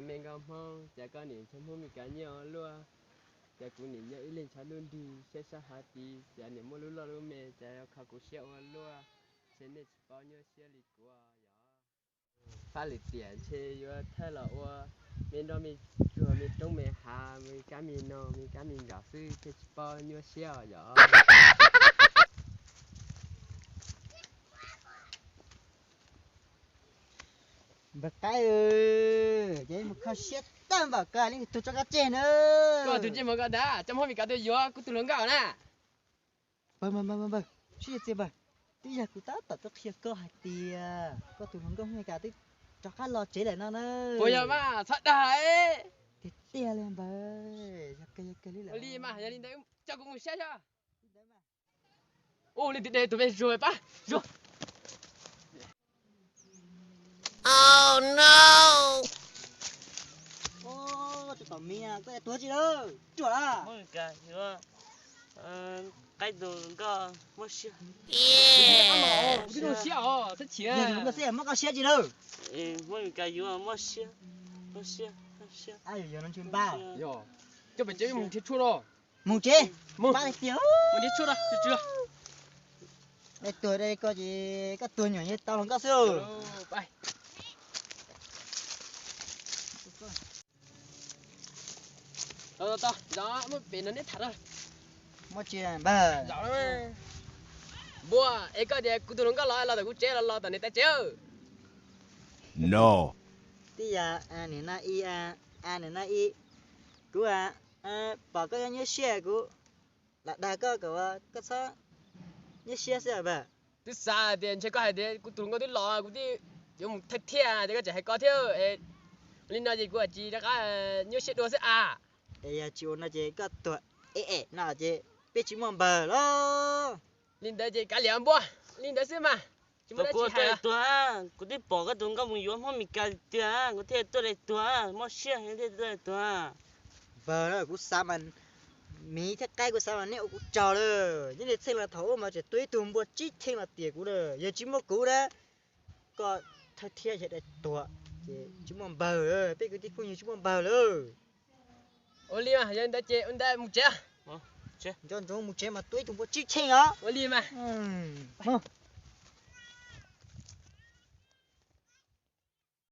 Me nkauj Hmoob, cas koj nim ntshaw Hmoob Mes Kas nyiaj ua luaj, cas kuv nim nyob ib leeg tshav ntuj nrig siab sab hav tid, cas nim muaj lub loj lub me, cas yuav kho kuv siab ua luaj, ntshe nej tsis paub nyuaj siab li kuv yom. Faj lwm tiam ntshe yuav thawj los ua me nroj me tsuag me roob me hav me kab me noog me kab me ntsov xwb thiaj tsis paub nyuaj siab os yom. Npawg Qaib, ces mus kho siab tag npaum koj li tug tso koj tseg na. Koj tus ntsej muag koj dag, coj Hmoob Mes Kas tuaj yuav kuv tus hluas nkauj na. Npawg, npawg, npawg, sib txias npawg, twb yog kuv tab tom tuaj qhia koj hais tias koj tus hluas nkauj Hmoob Mes Kas twb rov qab los tsev lawm no na. Puas yog mas? Txhob dag. Tiag tiag li npawg, yog kawg yog kawg li lawm. Ua li mas, yog li ntawd coj kuv mus saib xyov. Ua li tus de tus me zuag pab zuag. Tus tom miv koj tuag tsi lawm, ruam lawm. Qaib tus nkauj muaj siab. Kuv twb muaj siab os, txhob chim. Yog tus nkauj xwb muab koj siab tsi lawm. Hmoob Mes Kas yuav muaj siab, muaj siab, muaj siab. Yog no ntshe npaj. Yog, coj pem tsev mus nrhiav tshuaj los. Mus tsev, mus, pab tiag. Mus nrhiav tshuaj los, tsw tsw. Tuag dai koj ces koj tuag nyuam yeej tau hluas nkauj xwb. Tau, tau, tau, muab pem no neb tham na. Muab tsi npawg? Npua, es koj tias kuv tus hluas nkauj los los tom kuv tsev los los tom niam tais tsev? No. Tib yam, nim no i, nim no i, kuv pom koj nyob nyuaj siab kuv lam dag koj kom koj txhob nyuaj siab xwb npawg. Twb xav tias ntshe koj hais tias kuv tus hluas nkauj twb los kuv twb yuav mus thawj thiaj tias koj tseem hais ko thiab. Li no ces kuv tsis rov qab nyuaj siab dua xwb as. Es yog tsis ua no ces koj tuag es es no ces peb tsis muaj npawg los. Li ntawd ces kav liam npua, li ntawd xwb mas. Tsis muaj dab tsi hais. Kuv twb pom koj tus nkauj mus yuav Hmoob Mes Kas tiag, kuv thiaj tuaj li tuag, mob siab thiaj tuaj li tuag. Npawg, kuv xav mas, miv thiab qaib kuv xav mas neb ua kuv tsaug lawm. Nyob li txheej los thaum ub mas tseem tuaj ib tug npua tsib cheej los tiam kuv lawm, yog tsis muaj kuv na, koj thawj thiab yog dai tuag ces tsis muaj npawg, peb kwv tij phooj ywg tsis muaj npawg lawm. Ua li mas, yog li ntawd ces ua ntawd mus tsev. Nco ntsoov mus tsev mas tuaj ib tug npua tsib cheej os. Ua li mas.